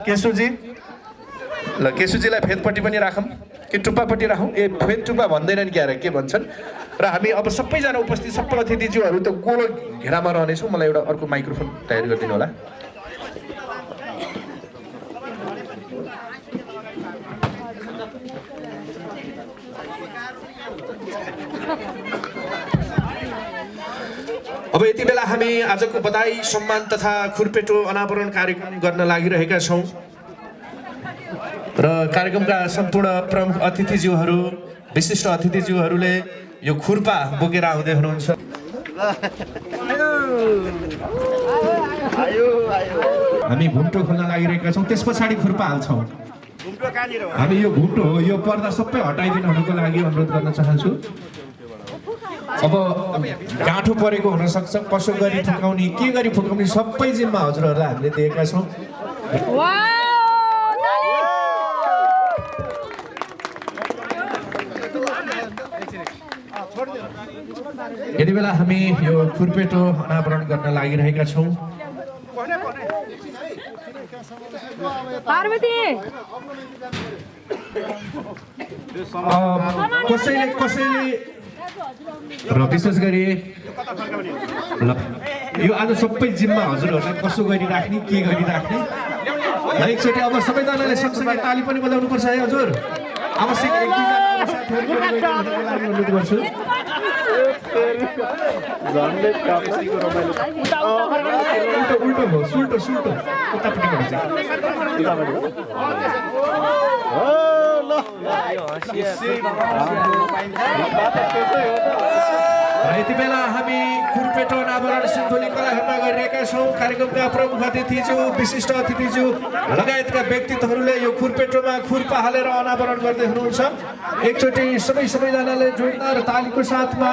केशुजी ल केशुजीलाई फेदपट्टि पनि राखौँ कि टुप्पापट्टि राखौँ फेद टुप्पा भन्दैनन् क्या के भन्छन् र हामी अब सबैजना उपस्थित सबै अतिथिज्यूहरू त गोलो घेरामा रहनेछौँ मलाई एउटा अर्को माइक्रोफोन तयार गरिदिनु होला अब यति बेला हामी आजको बधाई सम्मान तथा खुरपेटो अनावरण कार्यक्रम गर्न लागिरहेका छौँ र कार्यक्रमका सम्पूर्ण प्रमुख अतिथिज्यूहरू विशिष्ट अतिथिज्यूहरूले यो खुर्पा बोकेर आउँदै हुनुहुन्छ हामी घुम्टो खोल्न लागिरहेका छौँ त्यस पछाडि खुर्पा हाल्छौँ हामी यो घुम्टो हो यो पर्दा सबै हटाइदिनुको लागि अनुरोध गर्न चाहन्छु अब गाँठो परेको हुनसक्छ कसो गरी फुकाउने के गरी फुकाउने सबै जिम्मा हजुरहरूलाई हामीले दिएका छौँ यति बेला हामी यो खुरपेटो अनावरण गर्न लागिरहेका छौँ कसैले र विशेष गरी यो आज सबै जिम्मा हजुरहरूलाई कसो गरिराख्ने के गरिराख्ने एकचोटि अब सबैजनाले सँगसँगै ताली पनि बजाउनुपर्छ है हजुर आवश्यक एक दुईजना साथीहरू अनुरोध गर्छु उल्टो हो सुल्टो सुल्टो उतापट्टिबाट यति बेला हामी खुरपेटो अनावरण सिन्धुली कलाघरमा गरिरहेका छौँ कार्यक्रमका प्रमुख अतिथिज्यू विशिष्ट अतिथिज्यू लगायतका व्यक्तित्वहरूले यो खुरपेटोमा खुर्पा हालेर अनावरण गर्दै हुनुहुन्छ एकचोटि सबैजनाले जोडदार तालीको साथमा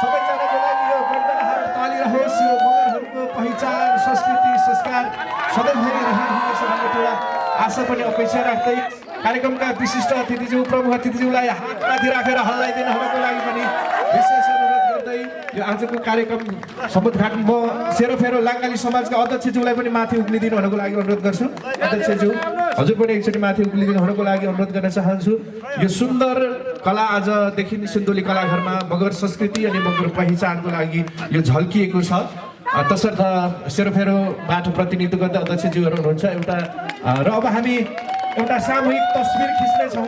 सबैजनाको लागि यो गर्दनहार ताली रहोस् यो मगरहरूको पहिचान संस्कृति संस्कार सधैँभरि रहिरहनेछ भन्ने कुरा आशा पनि अपेक्षा राख्दै कार्यक्रमका विशिष्ट अतिथिज्यू प्रमुख अतिथिज्यूलाई हातमाथि राखेर हल्लाइदिनु हुनको लागि पनि विशेष अनुरोध गर्दै यो आजको कार्यक्रम समुद्घाटन म सेरोफेरो लाङ्गाली समाजका अध्यक्षज्यूलाई पनि माथि उक्लिदिनु हुनको लागि अनुरोध गर्छु अध्यक्षज्यू हजुर पनि एकचोटि माथि उक्लिदिनु हुनको लागि अनुरोध गर्न चाहन्छु यो सुन्दर कला आजदेखि सिन्धुली कलाघरमा मगर संस्कृति अनि मगर पहिचानको लागि यो झल्किएको छ तसर्थ सेरोफेरोबाट प्रतिनिधित्व गर्दै अध्यक्षज्यूहरू हुनुहुन्छ एउटा र अब हामी एउटा सामूहिक तस्बिर खिच्नेछौँ